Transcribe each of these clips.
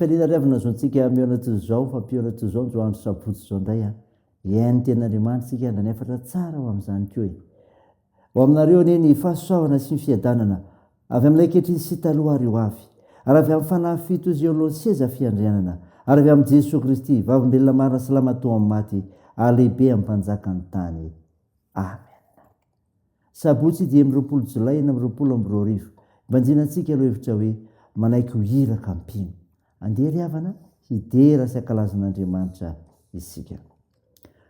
Fifaliana ry havana azontsika mihaona toy izao, fampihaona toy izao amin'izao andro sabotsy izao indray an. Hihaino ny tenin'Andriamanitra isika, handray ny hafatra tsara ho amin'izany koa e. Ho aminareo anie ny fahasoavana sy ny fiadanana avy amin'ilay ankehitriny sy taloha ary ho avy, ary avy amin'ny Fanahy fito izay eo anoloan'ny seza fiandrianana, ary avy amin'i Jesoa Kristy, vavolombelona marina salama toa amin'ny maty, ary lehibe amin'ny mpanjakan'ny tany. Amena. Sabotsy 25 Jolay 2026, Ibanjinantsika lohahevitra hoe Manaiky ho iraka mpino. Andeha ry havana hidera sy hankalaza an'Andriamanitra isika.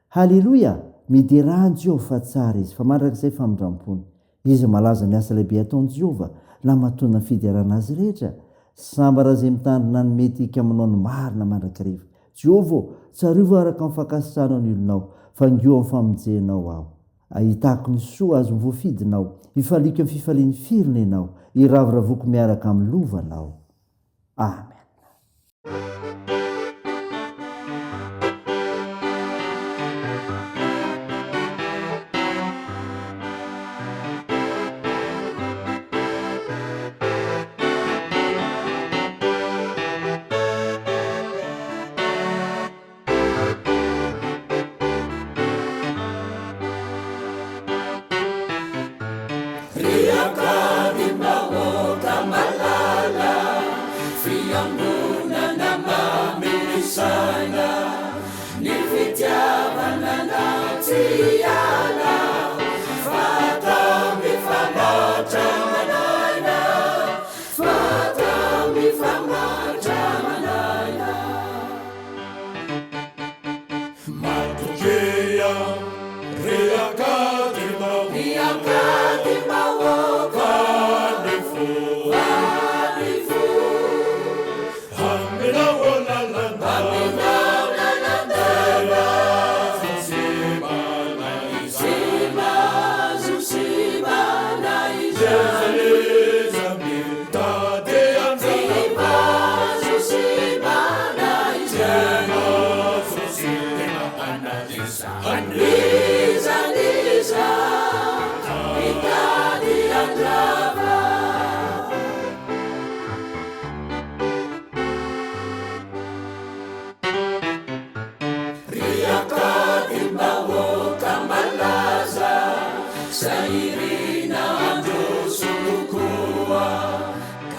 Haleloia! Miderà an'i Jehovah fa tsara izy, fa mandrakizay famindram-pony. Izy malaza ny asa lehibe ataon'i Jehovah, namatona ny fiderana azy rehetra. Sambara izay mitandrina ny mety ka manao ny marina mandrakariva. Jehovah ô, tsarovy araka ny fankasitrahanao ny olonao, faingo amin'ny famonjenao aho. Ahitako ny soa azon'ny voafidinao, hifaliako amin'ny fifalian'ny firenenao, hiravoravoako miaraka amin'ny lovanao. Amen. Ry Ankadimbahoaka malala, fiangonana mamy ny saina, ny fitiavana anao tsy hiala, fa atao mifamatotra aman'aina, fa atao mifamatotra aman'aina. Matokia, ry Ankadimbahoaka. Ry Ankadimbahoaka. Ny fo. Ny fo. Hamelao lalandava. Hamelao lalandava. Tsy azo simbana izany. Tsy azo simbana izany. N'iza n'iza mitady anjara. Tsy azo simbana izany. N'iza n'iza mitady handrava. Ry Ankadimbahoaka malaza, izay irina handroso tokoa.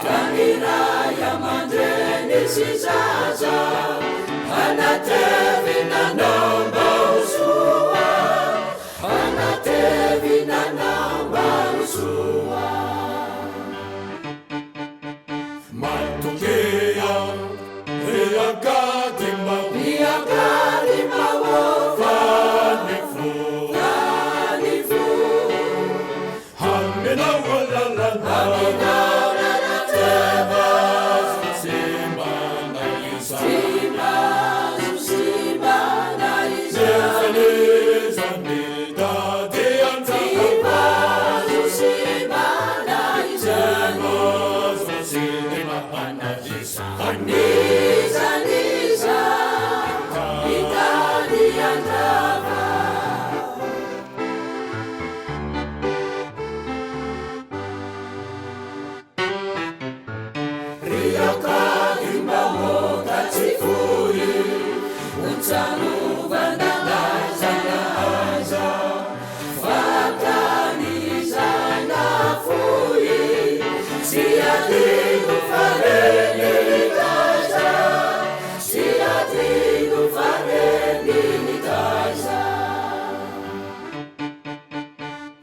Ka ny ray aman-dreny sy zaza hanatevina anao mba ho soa, hanatevina anao mba ho soa. Matokia, ry Ankadimbahoaka. Ry Ankadimbahoaka. Fa ny fo. Fa ny fo. Hamelao lalana. Hamelao lalan-teva. Tsy azo simba na izany. Tsy azo simba na izany. N'iza n'iza mitady anjara. Tsy azo simba na izany. Tsy azo simba na izany. N'iza n'iza mitady anjara. Ry Ankadimbahoaka tsy foy, ho tsarovana n'aiza na aiza, fa tany izay nafoy, tsy adino fa reny nitaiza, tsy adino fa reny nitaiza.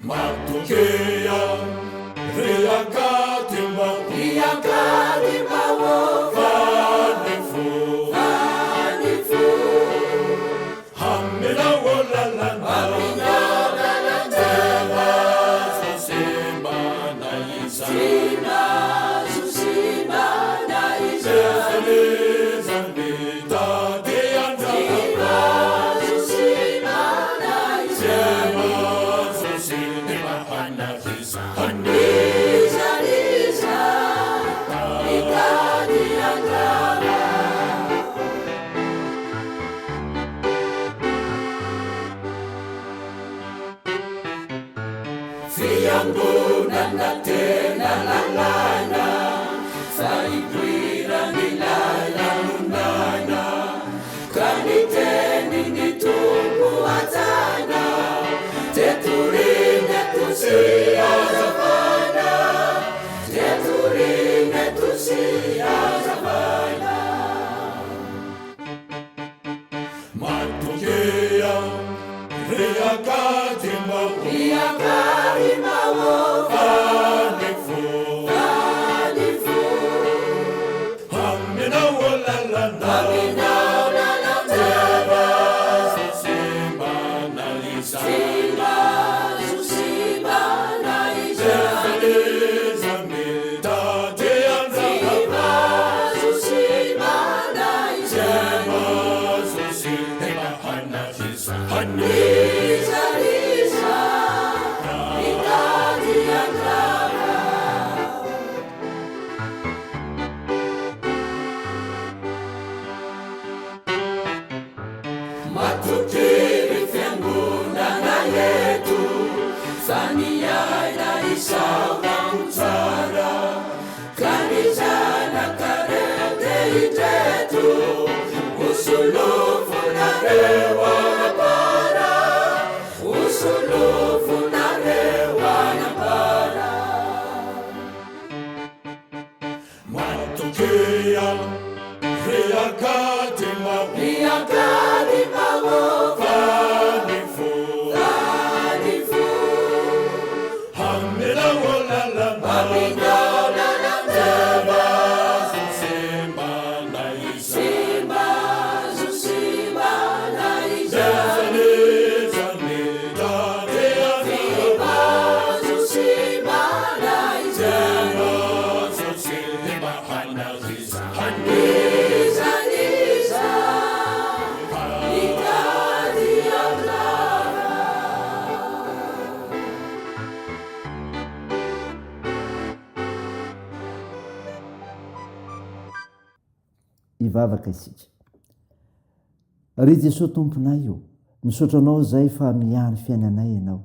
Matokia, ry Ankadimbahoaka. Ry Ankadimbahoaka. Fa ny fo. Fa ny fo. Hamelao lalana. Hamelao lalan-tena. Tsy azo simbana izany. Tsy azo simbana izany. N'iza n'iza mitady anjara. Tsy azo simbana izany. N'iza n'iza mitady handrava. Fiangonana tena lalàna fa ipoiran'ilay. tenin'ny Tompo hajaina, dia torina eto sy hazavaina, dia torina eto sy hazavaina. Matokia, ry Akadimao. Ry Akadimao, fa ny fo. Fa ny fo. Aminao lalana. Aminao lalandava. Tsy azo simbana izany. Tsy azo simbana izany. N'iza mitady andrava. Tsy azo simbana izany. Tsy azo simbana izany. N'iza n'iza mitady andrava. Matoky ry fiangonana eto fa ny aina isaorako tsara ka ny zanakareo dia indreto ho solofonareo anambara ho solofonareo anambara. Matokia, ry Akadimao. Ry Akadimao, fa ny fo. Fa ny fo. Hamelao lalana. Hamelao lalan-dava. Tsy azo simbana izany. Tsy azo simbana izany. N'iza n'iza mitady anao. Tsy azo simbana izany. N'iza n'iza mitady andrava. Hivavaka isika. Ry Jesoa Tomponay ô, misaotra Anao izahay fa miahy ny fiainanay Ianao,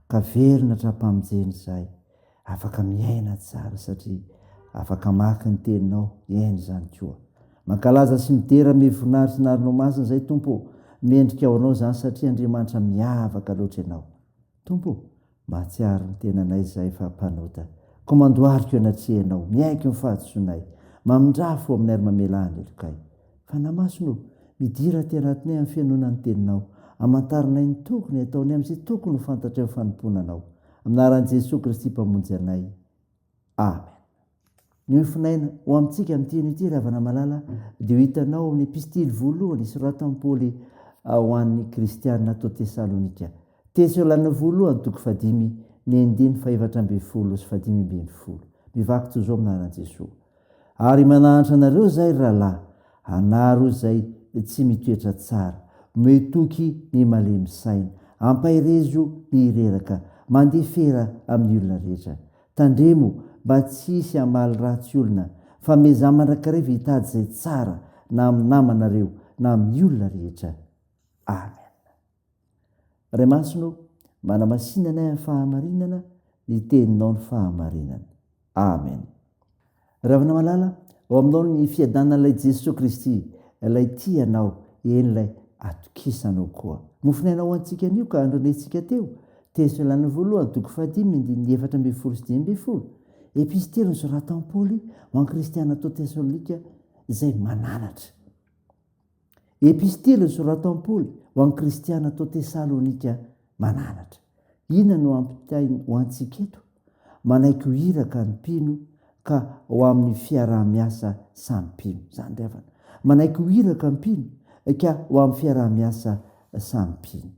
ka velona hatrampamonjena izahay, afaka miaina tsara satria afaka maka ny Teninao, hiaina izany koa. Mankalaza sy midera ame voninahitry ny anaranao masina izahay Tompo ô, mendrika ho Anao izany satria Andriamanitra miavaka loatra Ianao. Tompo ô, mahatsiaro ny tenanay izahay fa mpanota, koa mandohalika eo anatrehanao, miaiky ny fahadisoanay, mamindrà fo aminay ary mamelà ny helokay. Fanahy Masina ô, midira aty anatinay amin'ny fihenoana ny Teninao, amantarinay ny tokony hataonay amin'izay tokony ho fantatray ho fanompoana Anao. Amin'ny anaran'i Jesoa Kristy Mpamonjy anay. Amen. Ny mofonaina ho amintsika amin'ity anio ity, ry havana malala, dia ho hitanao ao amin'ny epistily voalohany soratan'i Paoly ho an'ny kristiana tao Tesalonika. Tesaloniana voalohany toko fahadimy, ny andininy fahefatra ambin'ny folo sy fahadimy ambin'ny folo. Mivaky toy izao amin'ny anaran'i Jesoa. Ary manahantra anareo izahay, ry rahalahy, anaro izay tsy mitoetra tsara, omeo toky ny malemy saina, ampaherezo ny reraka, mandefera amin'ny olona rehetra. Tandremo mba tsy hisy hamaly ratsy olona, fa miezaha mandrakariva hitady izay tsara na amin'ny namanareo na amin'ny olona rehetra. Amen. Ray Masina ô, manamasina anay amin'ny fahamarinana, ny Teninao ny fahamarinana. Amen. Ry havana malala, ao aminao ny fiadanan'ilay Jesoa Kristy, ilay tia anao, eny ilay atokisanao koa. Mofonaina ho antsika anio ka andrenesintsika teo, Tesaloniana voalohany toko fahadimy andininy 14 sy 15, Epistily nosoratan'i Paoly ho an'ny kristiana tao Tesalonika izay mananatra. Epistily nosoratan'i Paoly ho an'ny kristiana tao Tesalonika mananatra. Inona no ampitainy ho antsika eto? Manaiky ho iraka ny mpino ka ho amin'ny fiaraha-miasa samy mpino. Izany ry havana. Manaiky ho iraka ny mpino ka ho amin'ny fiaraha-miasa samy mpino.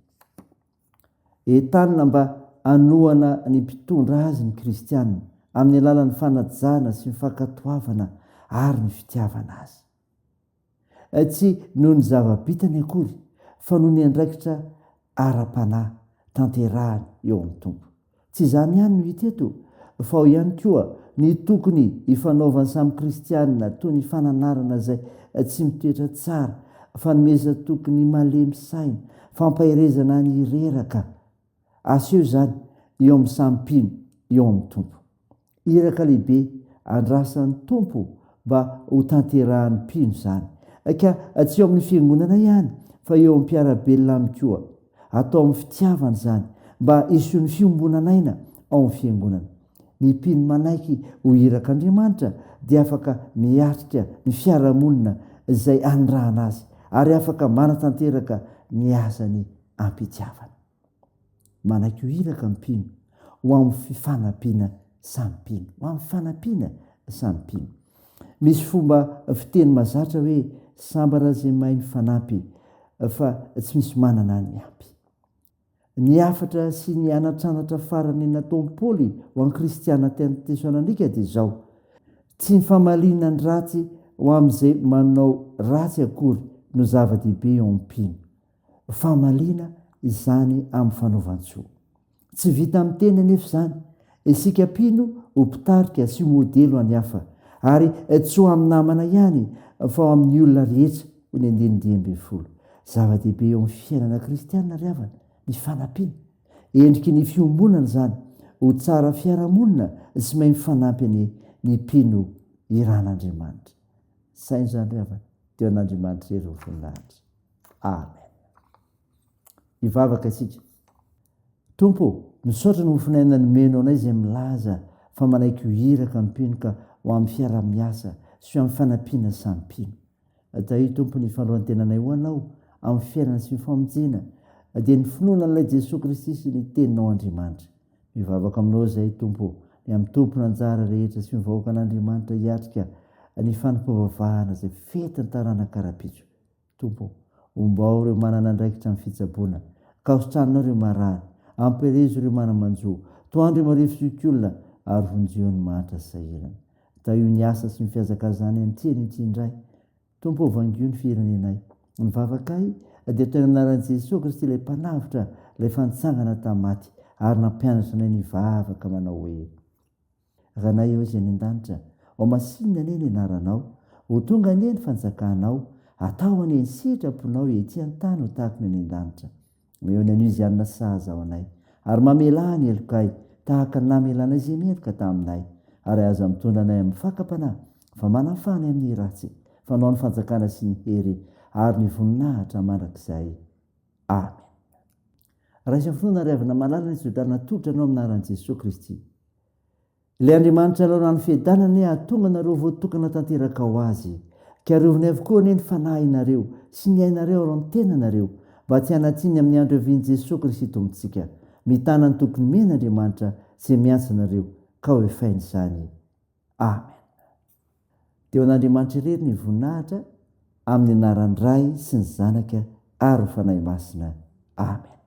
Entanina mba hanohana ny mpitondra azy ny kristiana amin'ny alalan'ny fanajana sy ny fankatoavana ary ny fitiavana azy. Tsy noho ny zava-bitany akory, fa noho ny andraikitra ara-panahy tanterahany eo amin'ny Tompo. Tsy izany ihany no hita eto, fa ao ihany koa ny tokony hifanaovan'ny samy kristiana toy ny fananarana izay tsy mitoetra tsara, fanomezan-toky ny malemy saina, fampaherezana ny reraka. Aseho izany eo amin'ny samy mpino eo amin'ny Tompo. Iraka lehibe andrasan'ny Tompo mba hotanterahan'ny mpino izany. Ka tsy eo amin'ny fiangonana ihany, fa. fa eo amin'ny mpiara-belona aminy koa. Atao amin'ny fitiavana izany, mba hisian'ny fiombonan'aina ao amin'ny fiangonana. Ny mpino manaiky ho irak'Andriamanitra dia afaka miatrika ny fiarahamonina izay anirahana azy, ary afaka manatanteraka ny asany am-pitiavana. Manaiky ho iraka ny mpino ho amin'ny fifanampiana samy mpino, ho amin'ny fanampiana samy mpino. Misy fomba fiteny mazatra hoe sambara izay mahay mifanampy fa tsy misy manana ny ampy. Ny hafatra sy ny anatranatra farany nataon'i Paoly ho an'ny kristiana tany Tesalonika dia izao, Tsy ny famaliana ny ratsy ho amin'izay manao ratsy akory no zava-dehibe eo amin'ny mpino. Famaliana izany amin'ny fanaovan-tsoa. Tsy vita amin'ny teny anefa izany. Isika mpino ho mpitarika sy ho modely ho an'ny hafa, ary tsy ho amin'ny namana ihany fa ho amin'ny olona rehetra, hoy ny andininy 15. Zava-dehibe eo amin'ny fiainana kristiana ry havana ny fanampiana. Endriky ny fiombonana izany. Ho tsara fiarahamonina sy mahay mifanampy anie ny mpino iran'Andriamanitra. Saino izany ry havana, dia ho an'Andriamanitra irery ny voninahitra. Amen. Hivavaka isika. Tompo ô, misaotra ny mofon'aina nomenao anay izay milaza fa manaiky ho iraka ny mpino ka ho amin'ny fiaraha-miasa sy ho amin'ny fanampiana samy mpino. Tahio Tompo ny fanoloran-tenanay ho Anao amin'ny fiainana sy ny famonjena, dia ny finoana an'ilay Jesoa Kristy sy ny Teninao Andriamanitra. Mivavaka aminao izahay Tompo ô, ny amin'ny tompon'anjara rehetra sy ny vahoakan'Andriamanitra hiatrika ny fanompoam-bavahana izay fetin'ny taranaka rahampitso. Tompo ô, ombao ireo manana andraikitra amin'ny fitsaboana, ka hositranonao ireo marary, ampielezo ireo mana-manjo, tohano ireo marefo zokiolona, ary vonjeo ny mahantra sy sahirana. Tahio ny asa sy ny fihazakazahana an'ity anio ity indray. Tompo ô, vangio ny firenenay. Ny vavakay dia ataony amin'ny anaran'i Jesoa Kristy ilay Mpanavotra, ilay efa nitsangana tamin'ny maty, ary nampianatra anay ny hivavaka manao hoe. Ranay eo izay any an-danitra, ho masinina anie ny anaranao, ho tonga anie ny fanjakanao, atao anie ny sitraponao ety an-tany ho tahaka ny any an-danitra. Omeo ny anio izay hanina sahaza ho anay, ary mamelà ny helokay, tahaka ny namelanay izay meloka taminay, ary aza mitondra anay amin'ny fakam-panahy, fa manafaha anay amin'ny ratsy, fa Anao ny fanjakana sy ny hery ary ny voninahitra mandrakizay. Amen. Raiso amin'ny finoana ry havana malala ny Jodà natolotra anao amin'ny anaran'i Jesoa Kristy. Ilay Andriamanitra lalao ny fiadanana anie hahatonga anareo voatokana tanteraka ho Azy. Ka aroviny avokoa anie ny fanahinareo sy ny ainareo ary ny tenanareo, mba tsy hanatsiny amin'ny andro hiavian'i Jesoa Kristy Tompontsika. Mitana ny toky nomena Andriamanitra izay miantso anareo, ka ho efainy izany. Amen. Dia ho an'Andriamanitra irery ny voninahitra, amin'ny anaran'ny Ray sy ny Zanaka ary ny Fanahy Masina. Amen.